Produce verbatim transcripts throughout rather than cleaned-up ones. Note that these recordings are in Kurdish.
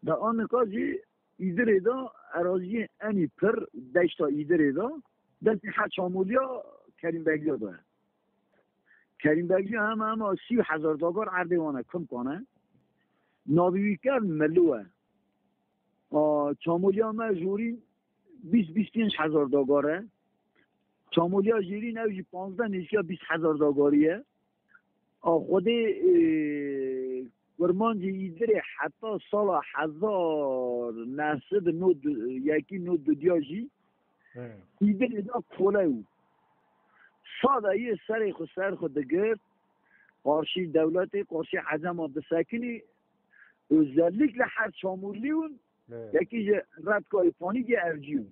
Da anika jî Îdirê de eraziyê enî pir deşta Îdirê de destê her Çamoliya Kerîm Begliya de ye. Kerîm Begliya hema hema sî û hezar dagar erdê wan e, kumkan e. Navê wî kevn Milo e. A, Çamoliya me jorîn bîst bîst pênc hezar dagar e. Çamoliya jêrîn ew jî panzdeh nêzîka bîst hezar dagarî ye. A Xwedê, e, kurmancê Îdirê heta sala hezar neh sed û nod yekî nod dudiya jî He. Îdirê de kole û. Sada yê serê xwe ser xwe digirt, qarşî dewletê, qarşî Ecema disekinî, özellikle her Çamurlî ûn, He. yekî ji Redkayê Panîgê evcî ûn.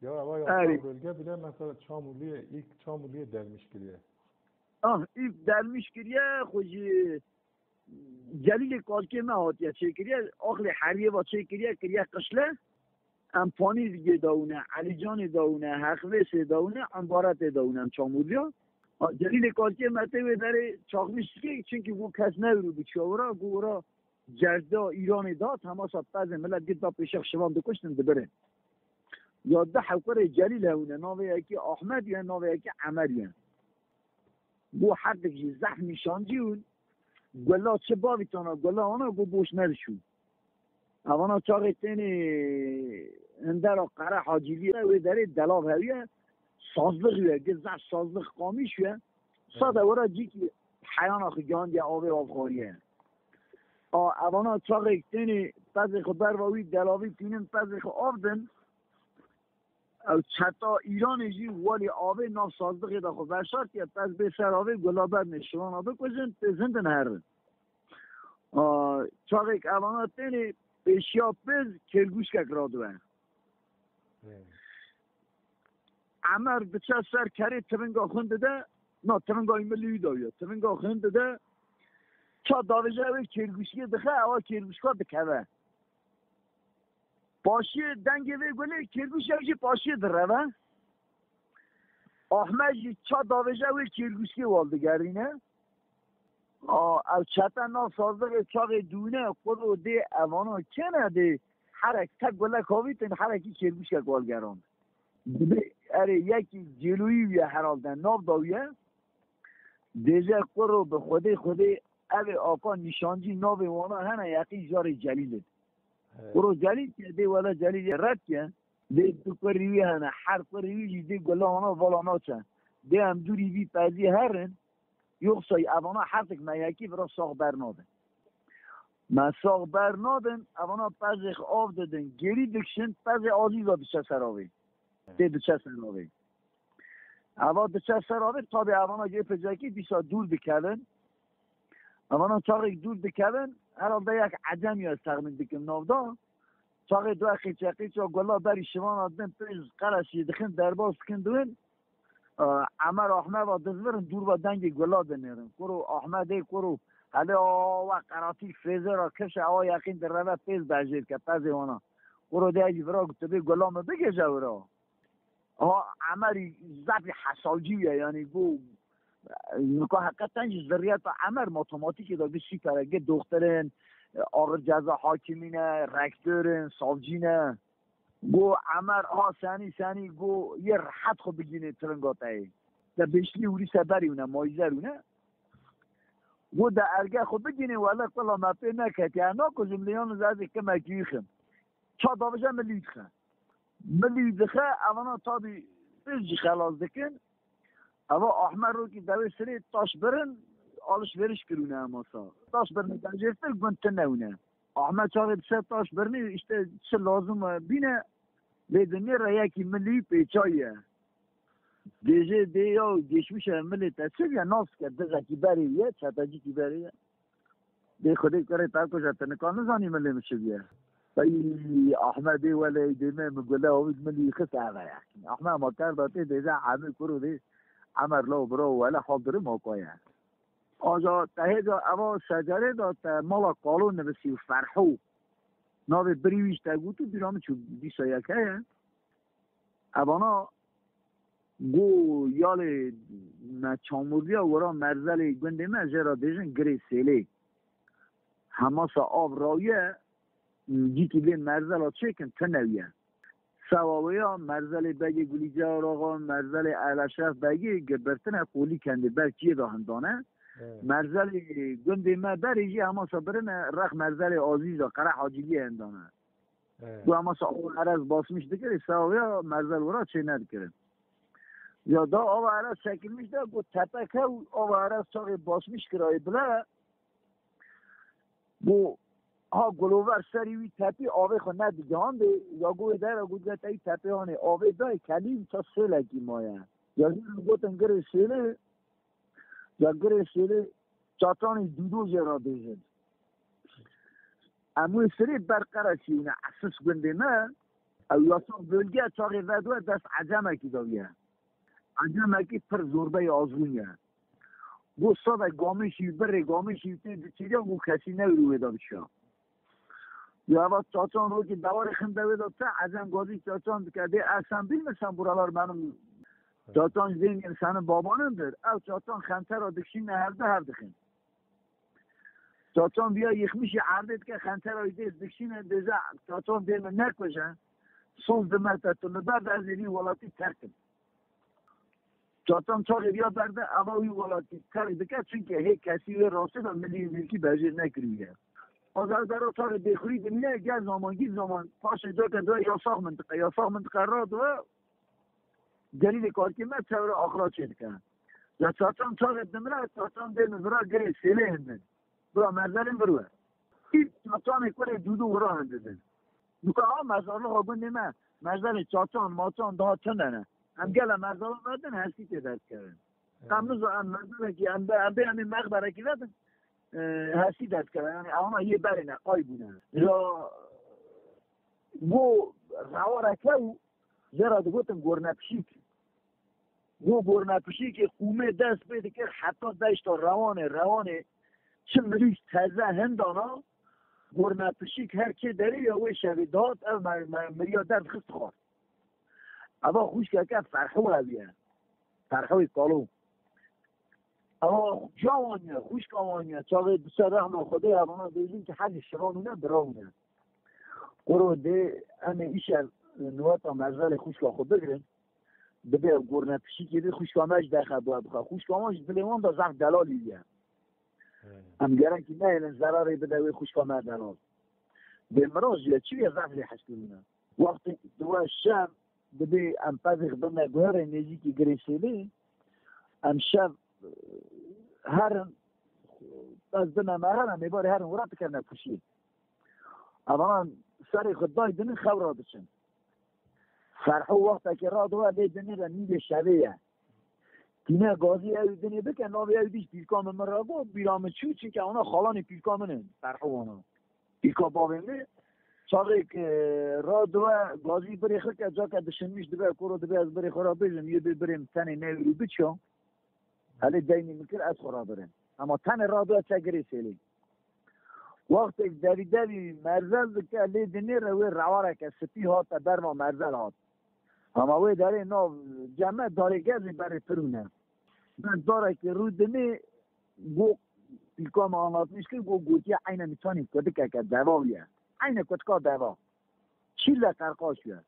Ya, ewa ya, Erê. Tam bölge bile mesela Çamurlîye, ilk Çamurlîye delmiş kiriye. Ah, ilk delmiş kiriye, xwe jî Celîlê Kalkê me hatiye çêkiriye, axlê Heriyê va çêkiriye, kiriye qişle. Em Panîzgê dawine, Elîcanê dawine, Hexvêsê dawine, Embaretê dawine, em Çamurliya. Ha, Celîlê Kalkê me tê wê derê çaxmîşkê, çinkî ku kes newrû biçiya wira, ku wira cerda Îranê da, temasa pezê milet git da pêşex şivan dikuştin dibirin. Ya du hewqirê Celîl hewne, navê yekî Ahmed ye, navê yekî Emer ye. Got herdik jî zehf nîşancî ûn, gula çi bavîtana, gula ana got boş nediçûn. Evana çaxê tênê hindera Qere Hacîlî ye, wê derê delav hewiye, sazlix ye, gi zehf sazlix qamîş ye. Sade were cîkî heyana xwe gihandiye avê avxwariye. A, evana çaxê tênê pezê xwe berva wî delavî tînin, pezê xwe av din. Ew çeta Îranê jî welî avê nav sazlixê de xwe veşartiye, pez bê ser avê gula bernê şivana bikujin, tê zindin herin. A, çaxêk evana tênê pêşiya pêz kêrgûşkek radibe. Hmm. Emer diçe ser kerê tivinga xwin dide, na tivinga wî milî wî dawiye, tivinga xwin dide, ça davêje wê kêrgûşkê dixe, ewa kêrgûşka dikeve. Paşiyê dengê vê gulê kêrgûşek jî paşiyê direve. Ahmet jî ça davêje wê kêrgûşkê wal digerîne. A, ew çete nav sazlixê çaxê dûne, quro dê evana kene dê herek tek gulek havîtin, herekî kêrgûşkek wal geran. Dibê erê yekî cêloyî wî ye herhalde, nav da wî ye. Dêje quro bi Xwedê, Xwedê ev ê aka nîşancî navê wana hene, yeqîn jarê Celîl in. He. Quro Celîl ke, dê wele Celîl red ke, dê du kurî wî hene, her kurî wî jî dê gula wana vala naçe. Dê em dûrî vî pezî herin, yoxsa evana hertik me yekî vira sax bernadin. Me sax bernadin, evana pezê xwe av didin, gêrî dikişin, pezê Azîza diçe ser avê. Tê diçe ser avê. Eva diçe ser avê, tabî evana gê pecekî dîsa dûr dikevin. Evana çaxêk dûr dikevin, herhalde yek ecemî ez texmîn dikim navda. Çaxê dua qîçe qîça gula berî şivana din pêz qereşî dixin derbas dikin diwin. E, Emer Ahmet va dizvirin dûr va dengê gula dinêrin. Kuro Ahmedê kuro hele awa qeratî frêzera kifşe awa yeqîn direve pêz bejêr ke pezê wana. Kuro de jî vira tu bê gula min bigêje wira. Ha, Emerî zafî hesavcî ye, yanî got, nika heqeten jî zirriyeta Emer matematîkê de gi super e, gi doxtir in, axir ceza hakimî ne, rektor in, savcî ne. Got, Emer, ha, senî, senî, got, yê rehet xwe bigînê tiringa te yê. De bêşlî wî seberî wine, mayîzer wine. Got, de erge xwe bigînê, wele qula me pê neketiye. Nako jimliyan ez ê kimekî wî xim. Ça davêje milî dixe. Milî dixe, evana tabî pêz jî xelas dikin. Eva Ahmed rokî dewê sirê taş birin, alişveriş kirûne emasa. Taş birine bejêrtir gund tune wine. Ahmed çaxê dişe taş birinî, işte çi lazim e bîne, lê dinê re yekî milî pêçayiye. Dêjê dê ya geçmiş e milê te çi ye, nas ke dizekî berê ye, çetecîkî berê ye. Dê Xwedê kurê te kuja, tu nika nizanî milê min çi bûye. Ey Ahmedê welê dê me min gule avît milî xist eve ye. Ahmed ma kerda tê dêze Emê kuro dê Emer law bira wele hal diri ma koye. Aja te hêca eva şecerê da te mala Kalo nivîsî û Ferho. Navê birî wî ji te got û bîra min çû dîsa yek heye. Evana Go yalê me Çamurliya wira merzelê gundê me jê re dêjin Girê Sêlê. Hemasa av rawiye, Cîkî lê merzela çêkin tine ye. Sewa wê ya merzelê Begê Gulîcewar Axa, merzelê Eleşref Begê gibirtine Qolî kendê ber çiyê de hindane. Merzelê gundê me berê jî hemasa birine rex merzelê Azîza Qere Hacîliyê hindane. Ku hemasa o erez basmiş dikirê, sewa wê ya merzel wira çê nedikirin. Ya da ava erez çekilmiş de ku tepe kew ava erez çaxê basmiş kirayê bile. Got, ha gulover serî wî tepî avê xwe nedigihandê, ya got wê dera got, te wî tepê hanê avê dayê kelî ta sêlekî maye. Ya jî gotin girê sêlê, ya girê sêlê çatanî dûdo jê re bêjin. Em wê sirê ber Qereçî wine Esis gundê me, ew yasax bölge çaxê vediwe dest ecemekî de ye. Ecemekî pir zorbeyê azbûn ye. Got sade gamişî, birê gamişî tê diçiriya, got kesî newirî wê de biçiya. Ya eva çaçan rokî dewarê xinde wê de te ecem gazî çaçan dike. Dê Esen bilmesin buralar benim çaçan zengin senin babanındır. Ev çaçan xentera dikişîne hevde hev dixin. Çaçan viya yıkmışî erdê dike xentera wî dê dikişîne dêze çaçan dê min nekuje. Soz dime te tu li ber de ez ê vî welatî terkim. Çatan çaxê viya berde ava wî welatî terk dike, çunke hê kesî wê rastê de milî milkî bejêr nekiriye. Azar dera çaxê bêxurî dimîne, gel zaman gît zaman paşê doke doya yasax mintiqe, yasax mintiqe ra doya delîlê karkê me çevre axira çê dike. Ya çatan çaxê dimre, çatan dê min vira girê sêlê hindin. Bira merzelin vir we. Î çatanê kurê dûdû wira hindidin. Duka ha mezarlığa gundê me, mezarê çaçan, maçan daha tune ne. Em gele mezarlığa vedin, hestî tê derdikevin. Em nizo em mezarek, em be, em be, em ê mexberekî vedin, e, hestî derdikevin. Yani ama yê berê ne, qay bûne. Ya, bu rewareke û jê re digotin gornepişîk. Go gornepişîkê qûmê dest pê dikir heta deşta Rewanê, Rewanê çi mirîş teze hindana, gornepişîk her çê derê ya wê şevê dihat, ev me-, me-, miriya derdixist xwar. Eva xwişkeke Ferhû ev ye. Ferhûyê Kalo. Eva cawan ye, xwişka wan ye. Çaxê bi ser rehma Xwedê evana bêjin ki hezî şiran wine, bira wine. Kuro dê em ê îşev nûweta merzelê xwişka xwe bigirin. Dibê ew gorne pişikê bê xwişka me ji derxe bûye bixe. Xwişka wan ji dilê wan de zaf delalî ye. Em gerekî nehêlin zerarê bide wê xwişka me delal. Bê miroz ye, çi ye zaf lê hesibîne. Wextê diwe şev dibê em pevêx bine guherê nêzîkî Girê Sêlê. Em şev, e, herin, ez bine me herin, em ê barê herin wira dikevne pişiyê. Evanan serê xwe day dinin xew radiçin. Ferho wextekê radiwe lê dinê de nîvê şevê ye. Tîne gazî ew dinê bike, navê ew dîş pîrka min min re got, bîra min çû, çunke ona xalanê pîrka min in, Ferho wana. Pîrka bavê min, çaxêk, e, radiwe gazî birê xwe ke, cake dişinmiş dibe, kuro dibe ez birê xwe re bêjim, yê bê birê min tenê newirî biçiya. Helê deynî min kir, ez xwe rabirim. Ema tenê radiya çe Girê Sêlê. Wextêk devî devî merzel dike, lê dinê re wê rewareke spî hate berma merzel hat. Ema wê derê nav ceme darê gezê berê pirûne. Ber darekê rû dinê go pîka me anlatmiş kir, go gotiye eyne miçanî kutikeke deva ye. Eyne kutika deva. Çîle qerqaş ye.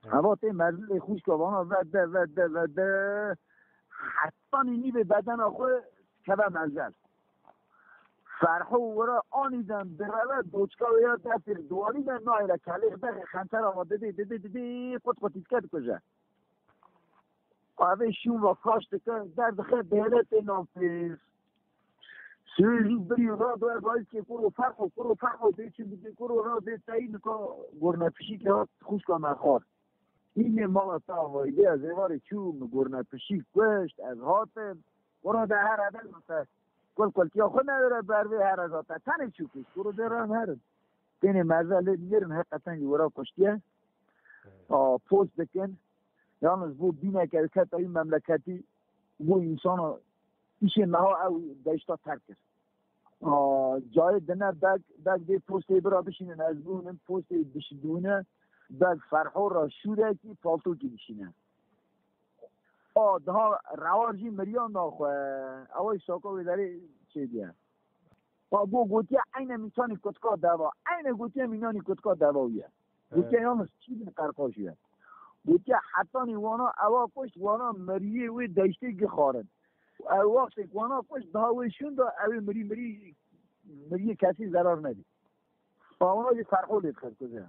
Heva tê mezilê xwişka vana vede, vede, vede. Hetanî nîvê bedena xwe keve mezel. Ferho wira anîden direve, doçka wê ya destê li diwanî de nayê re kelê xwe xentera xwe didê, didê, didê, qut qutî dike dikuje. Evê şûn ve kaş dike, derdixe bêhele tê nav pêr. Sêr jî birî ra do ev ayî ke kuro Ferho, kuro Ferho dê çi bidê, kuro ra dê teyî nika gorne pişîkê hat xwişka me xwar. Hînê mala te avayî dê ez êvarê çûm, min gorne pişîk kuşt, ez hatim. Kuro de her eve zate. Kul kultiya xwe newêre ber vê her ez hate. Tenê çû kuşt, kuro dê re em herin. Tênê merze lê dinêrin heqeten jî wira kuştiye. A, post dikin. Yalnız bu bîneke kete wî memleketî, bu însana îşê meha ew deşta terk kir. A, cayê dine beg, beg dê postê bira bişînin, ez bûnim, postê bişidûne, beg Ferho ra şûrekî, paltokî dişîne. A, daha rewar jî miriyan naxwe, ew ê şaka wê derê çêdiye. Abo gotiye eyne mîtanî kutka deva. Eyne gotiye mînanî kutka deva wî ye. Gotiye yalnız çî bin qerqaş ye. Gotiye hetanî wana ewa kuşt, wana meriyê wê deştê gixarin. Ew wextê wana kuşt daha wê şûn da ew ê mirî mirî miriyê kesî zerar nedî. Wana jî ferqo lê dixin kuzê.